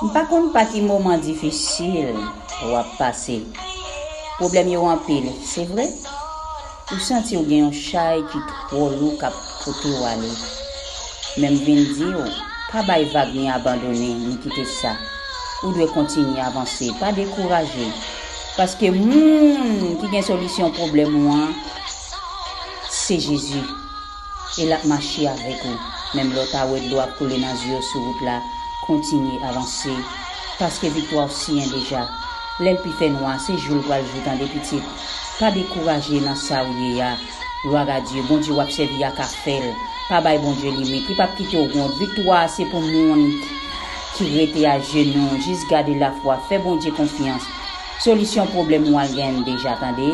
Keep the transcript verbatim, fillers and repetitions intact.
M pa konn pa ki moman difisil w ap pase. Pwoblèm yo anpil, se vre. Ou santi w gen yon chay ki twò lou k ap pote w ale. Men m vin di w, pa bay vag ni abandone, ni kite sa. Ou dwe kontinye avanse, pa dekouraje. Paske moun ki gen solisyon pwoblèm ou an, se Jezi. E l ap mache avèk ou. Menm lè w ta wè dlo ap koule nan zye w sou wout la, kontinye avanse. Paske viktwa w siyen deja. Lè l pi fè nwa, se jou l pral jou, tande pitit. Pa dekouraje nan sa w ye a. Glwa a Dye, Bondye w ap sèvi a ka fè l. Pa bay Bondye limit, li p ap kite w wont. Viktwa a se pou moun ki rete ajenou, jis gade lafwa, fè Bondye konfyans. Solisyon pwoblèm ou al genyen deja, tande.